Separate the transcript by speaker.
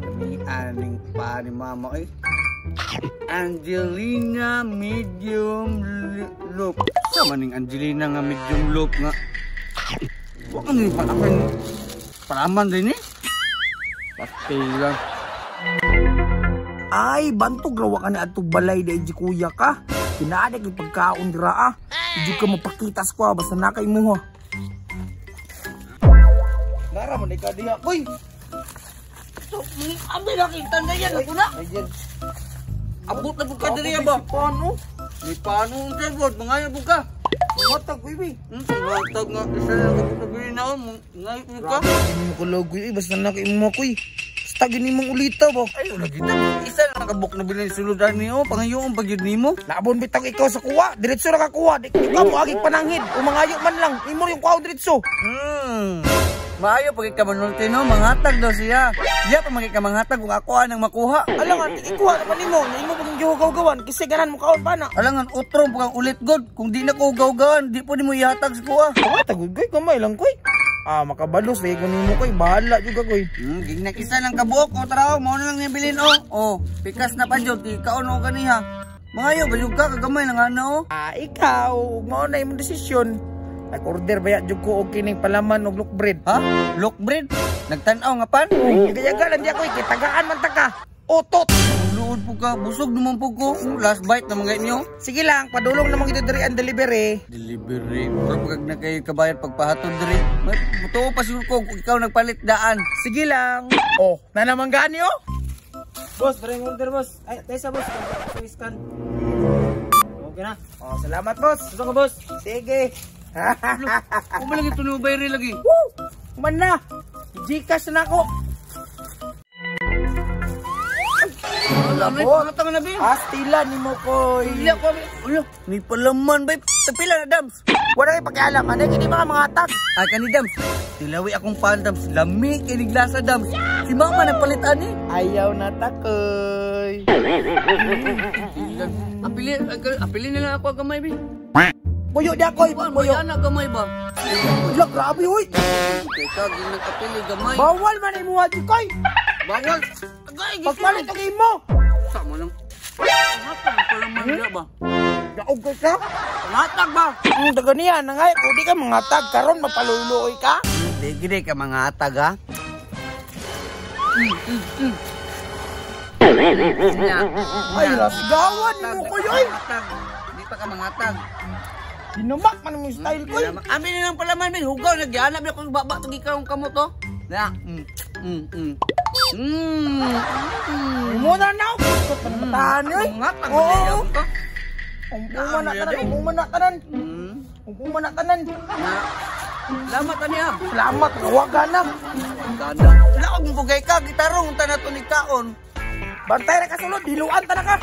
Speaker 1: Kami aning pa ni mama eh. Angelina medium loop. Sama ning Angelina nga medium loop nga. Wa ka ni palaman. Palaman din eh. Pasti lang.
Speaker 2: Ay, bantog rawa ka na atong balay dahil di kuya ka. Kinaada kay pagkaon dira ah. Di ka mapakita sa kuha, basta na kay mo ha. Nara man ikaw diha, koy.
Speaker 1: So, abi na kay tandayan ako na.
Speaker 2: Ayan.
Speaker 1: Abot na pud ka diri ba?
Speaker 2: Paano?
Speaker 1: Ni paano ang tagod, mangayo pud ka.
Speaker 2: Matag, koy, bi.
Speaker 1: Matag nga isa lang ka pud na ngayo pud ka.
Speaker 2: Hindi mo kalagoy, eh. Basta na kay mo, koy. Basta gini mong ulita ba?
Speaker 1: Ay, lagi ta. Isa lang kabuk na bilin suludan niyo, pangayoon pag yun nimo.
Speaker 2: Naabon bitang ikaw sa kuwa, diretso ra ka kuwa. Di ka mo agig pananghid, o mangayo man lang. Imo yung kuwa diretso.
Speaker 1: Maayo pag ikaw manulti no, manghatag daw siya. Diya pa magika manghatag kung ako anang makuha.
Speaker 2: Alangan, ikuha naman nimo, na imo pag gihugaw-gawan kasi ganan mo kaon pa na.
Speaker 1: Alangan utro pag ulit god, kung di na ko hugaw-gawan, di po nimo ihatag sa kuha.
Speaker 2: Pangatag koy, kamay lang koy. Ah, makabalos lagi ko nimo koy, bahala jud ka koy.
Speaker 1: Gignag isa lang kabuok o taraw, mao na lang niya bilin o. Oh, pikas na pa jud, di kaon o kaniha. Mangayo ba jud ka kagamay lang ana o.
Speaker 2: Ah, ikaw, mao na imong desisyon. Nag-order ba ya jud ko og kining palaman og look bread.
Speaker 1: Ha? Look bread? Nagtan-aw nga pan?
Speaker 2: Yaga lang di ako, eh, kitagaan man ta ka. Otot.
Speaker 1: Luod po ka, busog naman po ko. Last bite na mga inyo.
Speaker 2: Sige lang, padulong namang ito diri ang delivery.
Speaker 1: Delivery. Pero pag na kayo kabayad pagpahatod diri. Mutuo pa siguro ko kung ikaw nagpalit daan.
Speaker 2: Sige lang. Oh, na naman gani oh.
Speaker 3: Boss, parang order boss. Ay, tayo sa boss. Scan. Okay na.
Speaker 2: Oh, salamat boss.
Speaker 3: Gusto ko boss.
Speaker 2: Sige.
Speaker 1: Kung ba lagi tunubay rin lagi?
Speaker 2: Woo! Man na. Gcash na ako.
Speaker 1: Wala
Speaker 2: Labo.
Speaker 1: na na ba?
Speaker 2: Astila ni mo koy.
Speaker 1: Wala ko. Wala. Ni palaman bay. Tapila na dams.
Speaker 2: Wala kay pakialam man kini mga tag.
Speaker 1: Ay kani dams. Tilawi akong pan dams. Lami kay glasa dams. Si mama nagpalit ani.
Speaker 2: Ayaw na takoy.
Speaker 1: Apili apili na lang ako ang gamay bi.
Speaker 2: Puyo di akoy,
Speaker 1: Puyo. Anak gamay ba?
Speaker 2: Wala, grabe oy.
Speaker 1: Teka, ginang kapili gamay.
Speaker 2: Bawal man imo adi koy.
Speaker 1: Bawal. Agay,
Speaker 2: Pagpalit og imo.
Speaker 1: Sama lang. Hatag palaman hmm? Ba?
Speaker 2: Daog ka ka?
Speaker 1: Hatag ba?
Speaker 2: Ang daga niya, nangay, kung di ka mga tag, karon mapaluluoy ka.
Speaker 1: Hindi, gini ka mga hatag ha?
Speaker 2: Ay, rasigawan mo ko yun.
Speaker 1: Di pa ka mga tag.
Speaker 2: Dinumak man mo style ko.
Speaker 1: Amin na lang palaman, min. Hugaw, nagyanap na kung baba, tugi ka kamo to. Na.
Speaker 2: Muna na ako. Panabataan yun. Oo. Umuma na tanan, umuma na tanan. Umuma na tanan.
Speaker 1: Salamat ani ah.
Speaker 2: Salamat, kawaga na.
Speaker 1: Ganda. Laog mo kay ka, gitarong ta na to ni kaon.
Speaker 2: Bantay ra ka sulod, diluan ta na ka.